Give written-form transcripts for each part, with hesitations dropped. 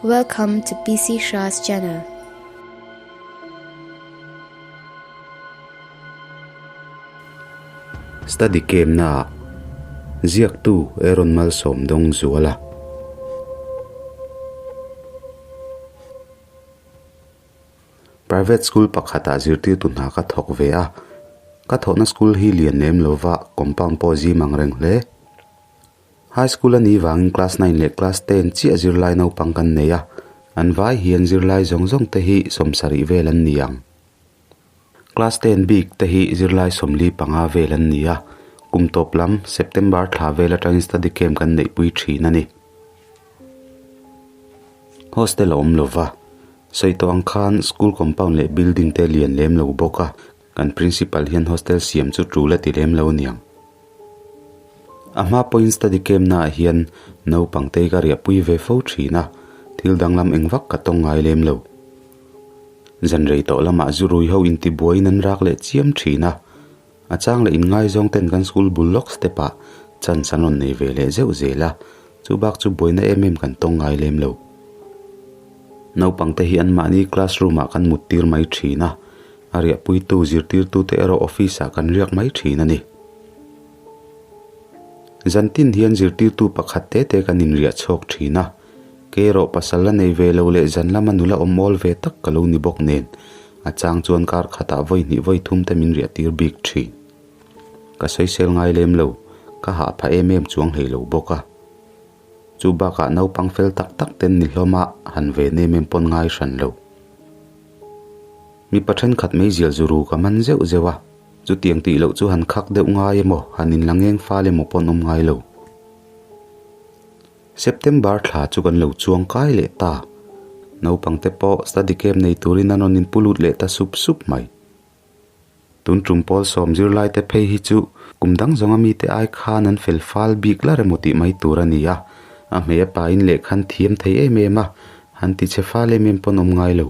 Welcome to PC Shah's channel. Study camp na ziaktu Aaron Malsawm dawng zual a. Private school pakhatah zirtirtu hna ka thawk ve a, ka thawhna school hi lian lem lova compound pawh zim ang reng hle. High school a nih vangin class nine leh class ten chiah zirlai naupang kan nei a, an vai hian zirlai zawng zawng te hi sawmsarih vel an ni ang. Class ten bik te hi zirlai 45 vel an ni a, kum tawp lam September thla vel atangin study camp kan neihpui thin a ni. Hostel a awm lova, sawi tawh ang khan school compound leh building te lian lem lo bawk a, kan principal hian hostel siam chu tul a ti lem lo aniang. A hma pawhin study camp naah hian naupang te ka riahpui ve fo thin a, thil danglam eng vak ka tawng ngai lem lo. Zan rei tawh lamah zu rui ho intibuaiin an rak leh chiam thin a, a chang leh inngaizawng ten kan school bul lawk step ah chance an rawn nei ve leh zeuh zel a, chu bak chu buaina em em kan tawng ngai lem lo. Naupang te hi anmahni classroom ah kan mut tir mai thin a, a riahpuitu zirtirtu te erawh office ah kan riak mai thin a ni. Zantin hian zirtirtu pakhat te te kan inriah chhuak thin a, kei erawh pasal la nei ve lo leh zan lama nula awm awl ve tak ka lo ni bawk nen, a chang chuan kar khatah vawi hnih vawi thum te min riah tir bik thin. Ka sawisel ngai lem lo, ka hah pha em em chuang hlei lo bawk a. Chu bakah naupang fel tak tak ten ni hlawm a, han ven em em pawn ngai hran lo. Mipa thenkhat meizial zu ru ka man zeuh zeuh a, chutiang tih loh chu han khak deuh ngai emaw, han inla ngeng fal emaw pawn awm ngai lo. September thla chu kan lo chuang kai leh ta. Naupang te pawh study camp nei turin an rawn inpu lut leh ta sup sup mai. Tun tum pawl sawm zirlai te phei hi chu kum dang zawnga mite ai khan an fel fal bik la remaw tih mai tur a ni a, a hmei a pain lehkhan thiam thei em em a, han ti chhe fal em em pawn awm ngai lo.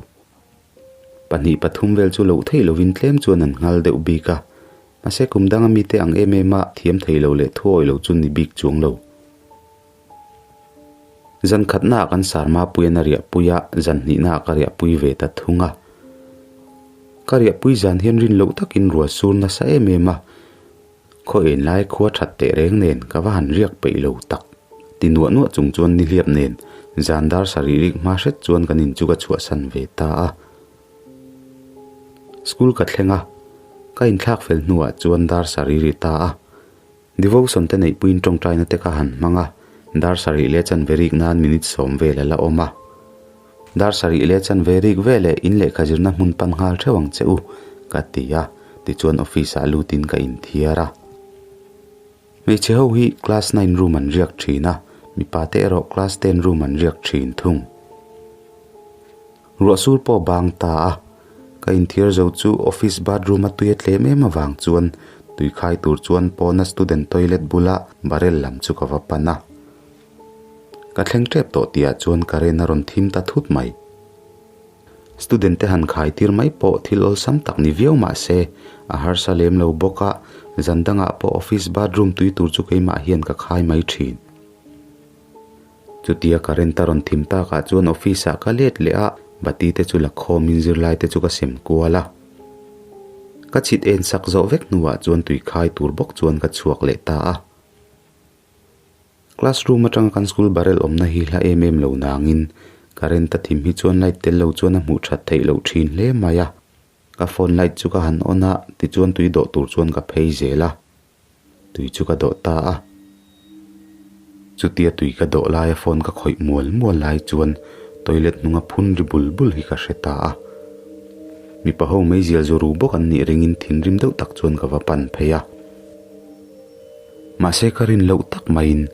Pahnih pathum vel chu loh theih lovin tlem chuan an nghal deuh bik a, mahse kum danga mite ang em em a thiam thei lo leh thuawi lo chu ni bik chuang lo. Zan khatnaah kan sarma puian a riahpui a, zan hnihnaah ka riahpui ve ta thung a. Ka riahpui zan hian rin loh takin rual sur nasa em em a, khaw en lai khua that teh reng nen ka va han riak peih lo tak. Ti nuah nuah chung chuan nihliap nen zan dar sarih rik hma hret chuan kan in chu ka chhuahsan ve ta a. School ka thleng a, ka inthlak fel hnuah chuan dar sarih ri ta a. Devotion te neihpuiin tawngtaina te kha han hmang a, dar sarih leh chanve rik nan minute sawm vel a la awm a. Dar sarih leh chanve rik veleh in lehkha zirna hmun pan nghal theuh ang che u, ka ti a, tichuan office ah lutin ka inthiar a. Hmeichhe ho hi class nine room an riak thin a, mipa te erawh class ten room an riak thin thung. Ruah sur pawh bang ta a, ka inthiar zo chu office bathroom a tui a tlem em avang chuan tui khai tur chuan pawna student toilet bula barrel lam chu ka va pan a. Ka thleng tep tawh tihah chuan current a rawn thim ta thut mai. Student te han khai tir mai pawh thil awlsam tak ni viau mah se a harsa lem lo bawk a, zan dangah pawh office bathroom tui tur chu keimah hian ka khai mai thin. Chutia current a rawn thim takah chuan office ah ka let leh a, bati te chu la khawmin zirlai te chu ka sem kual a. Ka chhit en sak zawh vek hnuah chuan tui khai tur bawk chuan ka chhuak leh ta a. Classroom atanga kan school barrel awmna hi hla em em lo nangin current a thim hi chuan light tel lo chuan a hmuh that theih loh thin hle mai a. Ka phone light chu ka han on a, tichuan tui dawh tur chuan ka phei zel a. Tui chu ka dawh ta a. Chutia tui ka dawh laia phone ka khawih mual mual lai chuan toilet hnunga phun ri bul bul hi ka hre ta a. Mipa ho meizial zu ru bawk an nih ringin thinrim deuh tak chuan ka va pan phei a. Mahse ka rin loh tak maiin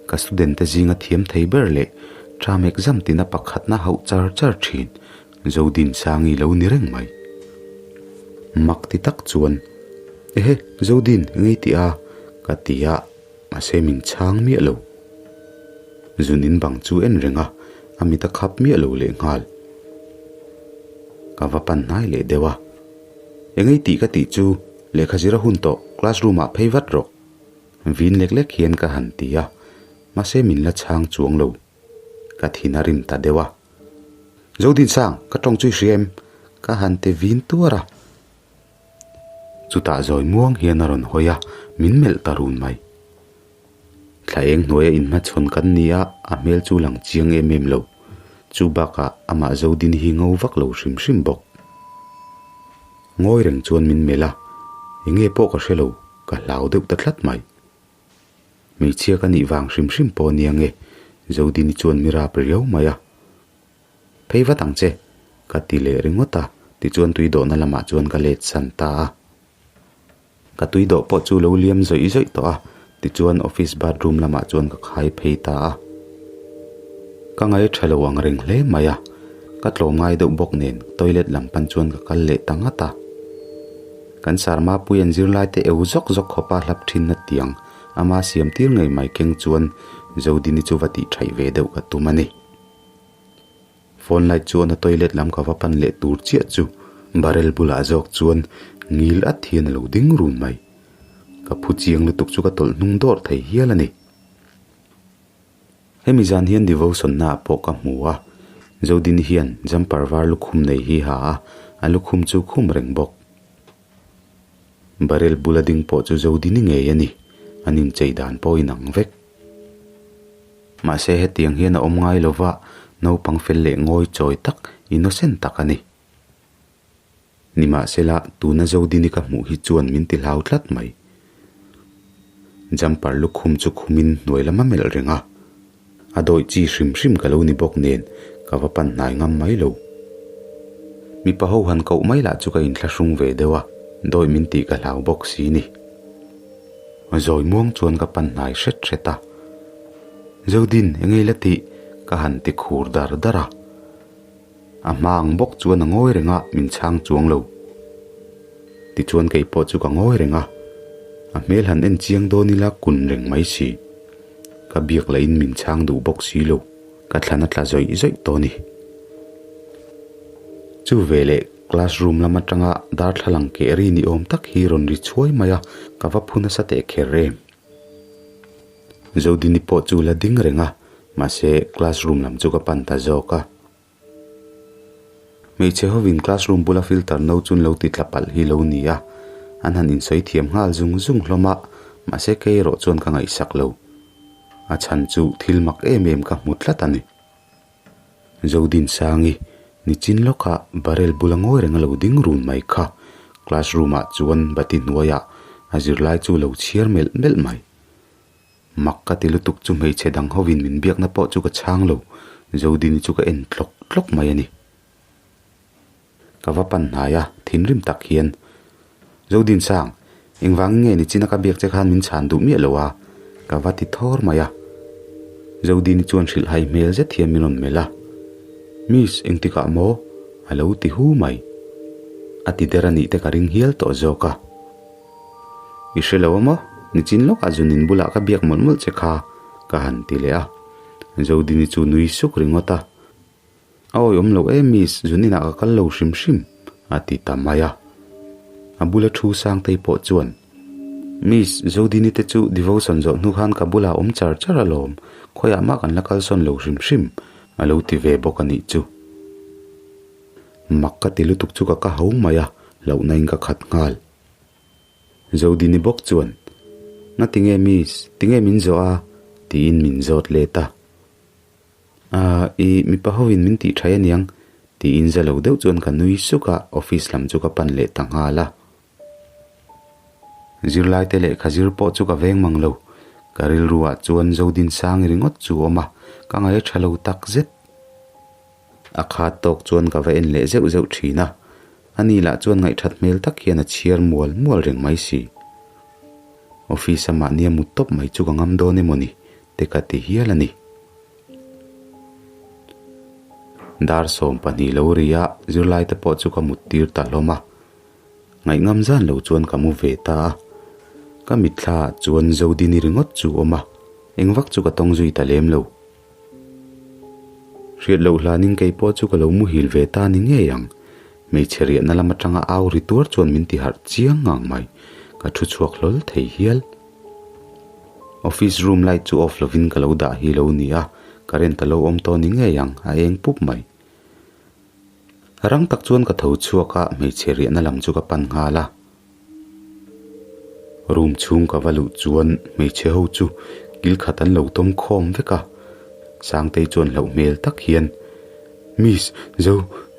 ka student te zinga thiam thei ber leh term exam tina pakhatna hauh char char thin Zodinsangi lo ni reng mai. Mak ti tak chuan, Ehe, Zodin, engei tih a? ka ti a, mahse min chhang miah lo. Zun in bang chu en reng a, a mit a khap miah lo lehnghal. Ka va pan hnai leh deuh a. Engei tih ka tih chu lehkha zir a hun tawh, classroom ah phei vat rawh. Vin lek lek hian ka han ti a, mahse min la chhang chuang lo. Ka thin a rim ta deuh a. Zodinsang, ka tawng chu i hria em? Ka han ti vin tuar a. Chutah zawi muang hian a rawn hawi a, min melh ta run mai. Thla eng hnuaia inhmachhawn kan ni a, a hmel chu lang chiang em em lo. Chu bakah amah Zodin hi ngo vak lo hrim hrim bawk. Ngawi reng chuan min melh a, enge pawh ka hre lo, ka hlau deuh ta tlat mai. Hmeichhia ka nih vang hrim hrim pawh nia nge, Zodini chuan mi rap riau mai a. Phei vat ang che, ka ti leh ringawt a, tichuan tui dawhna lamah chuan ka let san ta a. Ka tui dawh pawh chu lo liam zawih zawih tawh a, tichuan office bathroom lamah chuan ka khai phei ta a. Ka ngaih tha lo ang reng hle mai a, ka tlawm ngai deuh bawk nen toilet lam pan chuan ka kal leh ta ngat a. Kan sarma pui an zirlai te eu zawk zawk khawpa hlap thin na tiang ama siam tir ngei mai keng chuan Zodini chu va tih thaih ve deuh ka tum a ni. Phone light chuan a toilet lam ka va pan leh tur chiah chu barrel bulah zawk chuan ngil at hian a lo ding run mai. Ka phu chiang lutuk chu ka tawlh hnung dawrh thei hial a ni. Hemi zan hian devotion na ah pawh ka hmu a, Zodini hian jumper var lukhum nei hi ha a, a lukhum chu khum reng bawk. Barrel bula ding pawh chu Zodini ngei a ni, an inchei dan pawh inang vek. Mahse hetiang hian a awm ngai lova, naupang fel leh ngawi chawi tak, innocent tak a ni. Nimahsela, tuna Zodini ka hmuh hi chuan min ti hlau tlat mai. Jumper lukhum chu khumin hnuai lam a melh reng a. A dawih chi hrim hrim ka lo ni bawk nen ka va pan hnai ngam mai lo. Mipa ho han koh mai lah chu ka inthlahrung ve deuh a, dawih min tih ka hlau bawk si ni. Zawi muang chuan ka pan hnai hret hret a. Zodin, eng ei la tih? ka han ti khur dar dar a. A hma ang bawk chuan a ngawi reng a, min chhang chuang lo. Tichuan kei pawh chu ka ngawi reng a, a hmel han en chiang dawn ila kun reng mai si. Ka biak lahin min chhang duh bawk si lo, ka thlan a tla zawih zawih tawh a ni. Chu veleh classroom lam atanga darthlalang keh ri ni awm tak hi rawn ri chhuai mai a, ka va phu nasa teh kher em. Zodini pawh chu la ding reng a, mahse classroom lam chu ka pan ta zawk a. Hmeichhe hovin classroom bula filter no chu an lo ti tla palh hi lo ni a, an han insawi thiam nghal zung zung hlawm a, mahse kei erawh chuan ka ngaihsak lo. A chhan chu thil mak em em ka hmu tlat a ni. Zodinsangi, nichin lawkah barrel bula ngawi reng a lo ding run mai kha. Classroom ah chuan bati hnuaiah a zirlai chu lo chhiar melh melh mai. Mak ka ti lutuk chu hmeichhe dang hovin min biakna pawh chu ka chhang lo, Zodini chu ka en tlawk tlawk mai a ni. Ka va pan hnai a, thinrim tak hian, Zodinsang, engvangin nge nichina ka biak che khan min chhan duh miah lo a? ka va ti thawr mai a. Zodini chuan hrilhhai hmel zet hian min rawn melh a, Miss, engtikah maw? a lo ti hu mai. A ti der a nih te ka ring hial tawh zawk a. I hre lo a maw? Nichin lawkah Zunin bulah ka biak mawlh mawlh che kha, ka han ti leh a. Zodini chu nui suk ringawt a. A awihawm loh em miss, Zuninah ka kal lo hrim hrim, a ti ta mai a. A bula thu Sangtei pawh chuan, Miss, Zodini te chu devotion zawh hnu khan ka bulah awm char char alawm, khawiah mah kan la kalsawn lo hrim hrim, a lo ti ve bawk a nih chu. Mak ka ti lutuk chu ka ka ho mai a, hlauhna in ka khat nghal. Zodini bawk chuan, Ngatinge miss, tinge min zawh a? tiin min zawt let a. Ahh, i mipa hovin min tih thaih aniang, tiin za lo deuh chuan ka nui suk a, office lam chu ka pan leh ta nghal a. Zirlai te lehkha zir pawh chu ka veng mang lo, ka rilru ah chuan Zodinsangi ringawt chu awm a, ka ngaih a tha lo tak zet. A khat tawk chuan ka va en leh zeuh zeuh thin a, ani lah chuan ngaihthat hmel tak hian a chhiar mual mual reng mai si. Office a mahnia mut tawp mai chu ka ngam dawn emaw ni? te ka ti hial a ni. Dar 12 lo ri a, zirlai te pawh chu ka mut tir ta hlawm a. Ngaihngam zan lo chuan ka mu ve ta a. Ka mitthla ah chuan Zodini ringawt chu awm a, eng vak chu ka tawng zui ta lem lo. Hriat loh hlanin kei pawh chu ka lo muhil ve ta ni ngei ang. Hmeichhe riahna lam atanga au ri tuar chuan min ti harh chiang ngang mai. Ka thu chhuak hlawl thei hial. Office room light chu off lovin ka lo dah hi lo ni a, current a lo awm tawh ni ngei ang, a eng pup mai. Rang tak chuan ka tho chhuak a, hmeichhe riahna lam chu ka pan nghal a. Room chhung ka va luh chuan hmeichhe ho chu kil khat an lo tawm khawm vek a, Sangtei chuan hlauh hmel tak hian, Miss, Zo,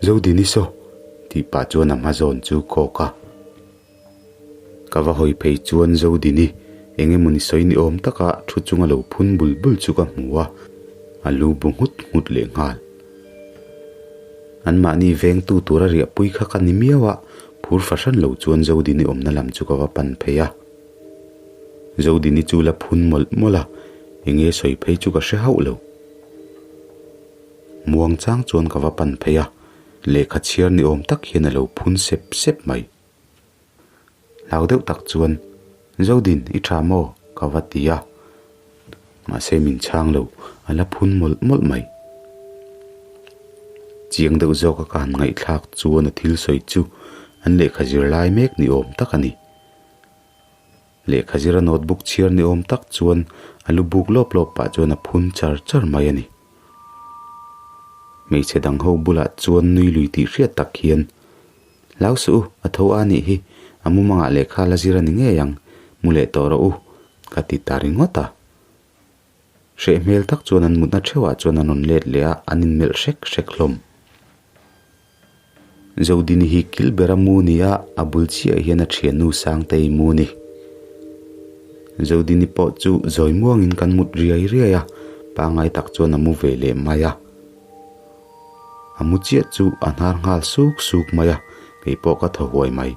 Zodini saw, tih pah chuan a hma zawn chu kawk a. Ka va hawi phei chuan Zodini eng emawni sawi ni awm taka thu chunga lo phun bul bul chu ka hmu a, a lu bu nghut nghut leh nghal. Anmahni vengtu tura riahpui kha ka ni miau a, phur fahran lo chuan Zodini awmna lam chu ka va pan phei a. Zodini chu la phun mawlh mawlh a, enge sawi phei chu ka hre hauh lo. Muang chang chuan ka va pan phei a, lehkha chhiar ni awm tak hian a lo phun sep sep mai. Hlau deuh tak chuan, Zodin, i tha maw? ka va ti a. Mahse min chhang lo, a la phun mawlh mawlh mai. Chiang deuh zawka ka han ngaihthlak chuan a thil sawi chu an lehkha zir lai mek ni awm tak a ni. Lehkha zira notebook chhiar ni awm tak chuan a lu buk lawp lawp pah chuan a phun char char mai a ni. Hmeichhe dang ho bulah chuan nui lui tih hriat tak hian, Hlau suh u, a tho a nih hi, a mumangah lehkha la zir a ni ngei ang, mu leh tawh rawh u, ka ti ta ringawt a. Hreh hmel tak chuan an mutna theuhah chuan an rawn let leh a, an inmelh hrek hrek hlawm. Zodini hi kil bera mu ni a, a bul chiah hian a thiannu Sangtei mu ni. Zodini pawh chu zawi muangin kan mut riai riai a, pangngai tak chuan a mu ve leh mai a. A mu chiah chu a hnar nghal suk suk mai a, kei pawh ka thaw huai mai.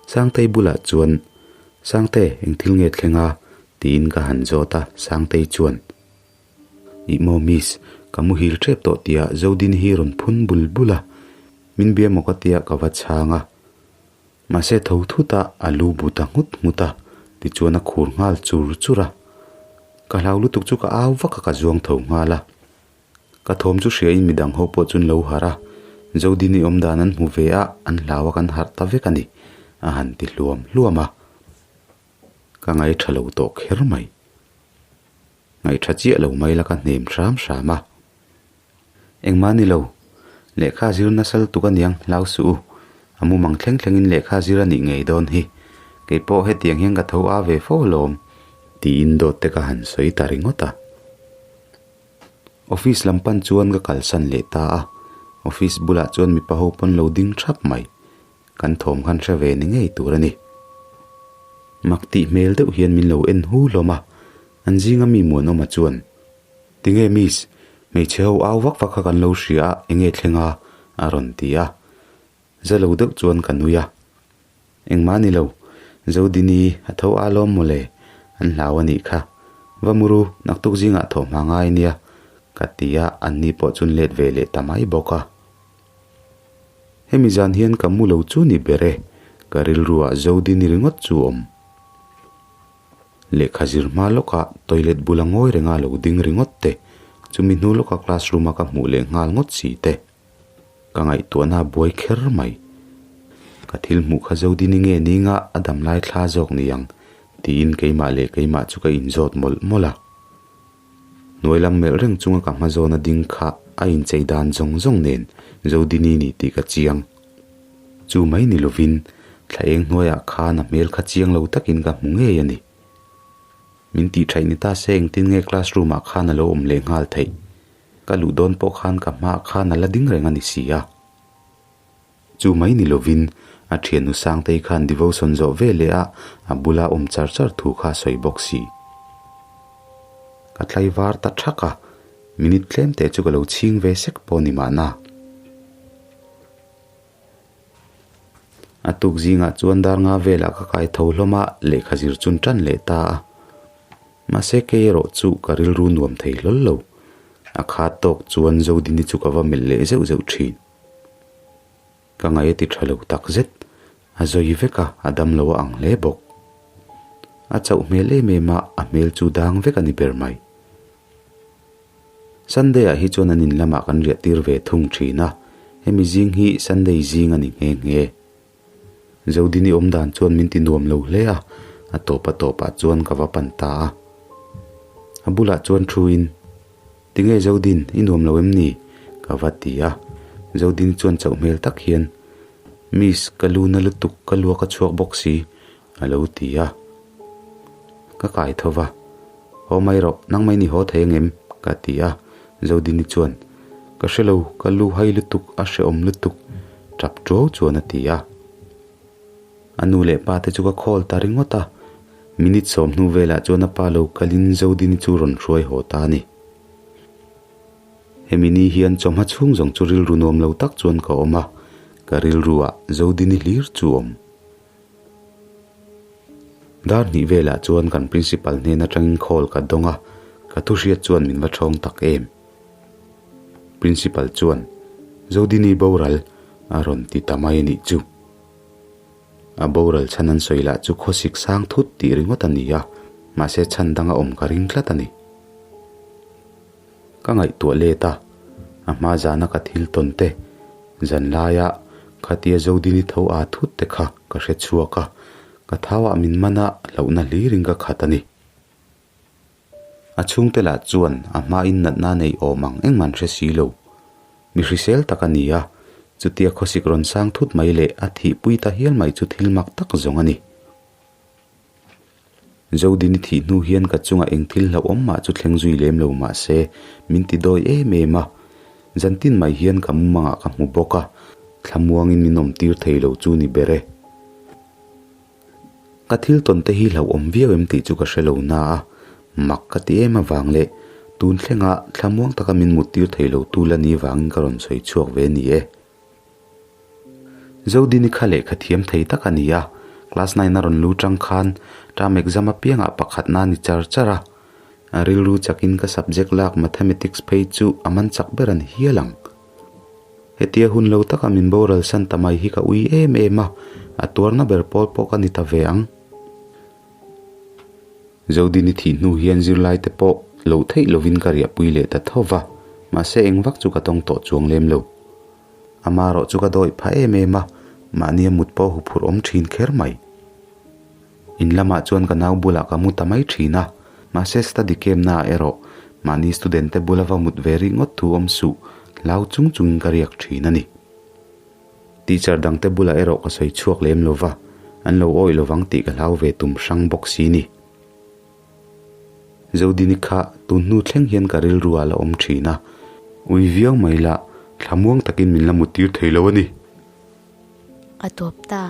Sangtei bulah chuan, Sangte, eng thil nge thleng a? tiin ka han zawt a, Sangtei chuan, Ih maw miss, ka muhil tep tawh tia Zodin hi rawn phun bul bul a, min bia maw ka tia ka va chhang a. Mahse tho thut a, a lu bu ta nghut nghut a, tichuan a khur nghal chur chur a. Ka hlau lutuk chu ka au vak a ka zuang tho nghal a. Ka thawm chu hriain midang ho pawh chuan lo harh a, Zodin i awm dan an hmu ve a, an hlau a kan harh ta vek a ni, a han ti hluam hluam a. Ka ngaitha lo tawh kher mai. Ngaihṭha chiah lo mai la ka hnem hram hram a. Engmah ni lo, lehkha zir nasa lutuk aniang hlau suh u. A mumang thleng thlengin lehkha zir a nih ngei dawn hi. Kei pawh hetiang hian ka tho a ve fo alawm. Tiin dawt te ka han sawi ta ringawt a. Office lam pan chuan ka kalsan leh ta a. Office bulah chuan mipa ho pawn lo ding thap mai. Kan thawm khan hre ve ni ngei tur a ni. Mak tih hmel deuh hian min lo en hu hlawm a, an zinga mi Muanawma chuan, Tinge Miss, hmeichhe ho au vak vak kha kan lo hria a, enge thleng a? a rawn ti a. Za lo deuh chuan ka nui a. Engmah ni lo, Zodini a tho a lawm mawle, an hlau a nih kha. Va muru, naktuk zingah thawhhma ngai nia, ka ti a, anni pawh chuan let ve leh ta mai bawk a. Hemi zan hian ka mu lo chu ni ber e, ka rilruah Zodini ringawt chu awm. Lehkha zir hma lawkah toilet bula ngawi renga lo ding ringawt te, chumi hnu lawka classroom a ka hmuh leh nghal ngawt si te. Ka ngaihtuahna a buai kher mai. Ka thil hmuh kha Zodini nge ninga a damlai thla zawk ni ang tiin keimah leh keimah chu ka inzawt mawlh mawlh a. Hnuai lam melh reng chunga ka hma zawna ding kha a inchei dan zawng zawng nen Zodini ni tih ka chiang. Chu mai ni lovin thla eng hnuaiah khan a hmel kha chiang lo takin ka hmu ngei a ni. Min tih thaih ni ta se engtin nge classroom ah khan a lo awm leh nghal theih. Ka luh dawn pawh khan ka hmaah khan a la ding reng a ni si a. Chu mai ni lovin a thiannu Sangtei khan devotion zawh ve leh a a bula awm char char thu kha a sawi bawk si. Ka tlai var ta thak a, minute tlem teh chu ka lo chhing ve sek pawh ni mahna. A tuk zingah chuan dar nga velah ka kai tho hlawm a, lehkha zir chun tan leh ta a. Mahse kei erawh chu ka rilru nuam thei hlawl lo. A khat tawk chuan Zodini chu ka va melh leh zeuh zeuh thin. Ka ngaih a ti tha lo tak zet, a zawi vek a, a dam lo a ang hle bawk. A chauh hmel em em a, a hmel chu dang vek a ni ber mai. Sunday ah hi chuan an in lamah kan riah tir ve thung thin a, hemi zing hi Sunday zing a ni nghe nghe. Zodini awm dan chuan min ti nuam lo hle a, a tawp a tawpah chuan ka va pan ta a. A bulah chuan thu in, Tinge Zodin, i nuam lo em ni? ka va ti a. Zodini chuan chauh hmel tak hian, Miss, ka lu na lutuk, ka luak a chhuak bawk si, a lo ti a. Ka kai tho va, Haw mai rawh, nang mai ni haw thei angem? ka ti a. Zodini chuan, Ka hre lo, ka lu hai lutuk, a hrehawm lutuk, tap tuau chuan a ti a. A nu leh pa te chu ka call ta ringawt a, minute sawmhnu velah chuan a pa lo kalin Zodini chu rawn hruai haw ta a ni. Hemi ni hian chawhma chhung zawng chu rilru nuam lo tak chuan ka awm a, ka rilruah Zodini hlir chu awm. Dar hnih velah chuan kan principal hnen atangin call ka dawng a, ka thu hriat chuan min va thawng tak em. Principal chuan, Zodini boral a rawn ti ta mai a nih chu. A boral chhan an sawi lah chu khawsik sang thut tih ringawt a ni a, mahse chhan dang a awm ka ring tlat a ni. Ka ngaihtuah let a, a hma zana ka thil tawn te, zan laia khatia Zodini tho aa thut te kha ka hre chhuak a, ka thauah min man a hlauhna hlirin ka khat a ni. A chhungte lah chuan a hmain natna nei awm ang engmah an hre si lo. Mi hrisel tak a ni a, chutia khawsik rawn sang thut mai leh a thihpui ta hial mai chu thil mak tak zawng a ni. Zodini thih hnu hian ka chungah eng thil hlauhawm mah chu thleng zui lem lo mah se, min ti dawi em em a. Zantin mai hian ka mumangah ka hmu bawk a, thlamuangin min awm tir thei lo chu ni ber e. Ka thil tawn te hi hlauhawm viau em tih chu ka hre lo na a, mak ka ti em avang leh tun thlengah thlamuang taka min mut tir thei lo tu la ni vangin ka rawn sawi chhuak ve ni e. Zodini kha lehkha thiam thei tak a ni a, class nine a rawn lu tang khan term exam apiangah pakhatna a ni char char a, a rilru chakin ka subject lak mathematics phei chu a man chak ber a ni hial ang. Hetia hun lo taka min boral san ta mai hi ka ui em em a, a tuarna ber pawl pawh ka ni ta ve ang. Zodini thih hnu hian zirlai te pawh loh theih lovin ka riahpui leh ta tho va, mahse engvak chu ka tawng tawh chuang lem lo. Amarawh chu ka dawih phah em em a, mahnia mut pawh huphurh awm thin kher mai. In lamah chuan ka nau bulah ka mu ta mai thin a, mahse study camp naah erawh mahni student te bula va mut ve rih ngawt thu awm suh, hlau chung chungin ka riak thin a ni. Teacher dangte bulah erawh ka sawi chhuak lem lo va, an lo awih lovang tih ka hlau ve tum hrang bawk si ni. Zodini kha tun hnu thleng hian ka rilru ah la awm thin a, ui viau mai lah thlamuang takin min la mut tir thei lo a ni. A tawp ta.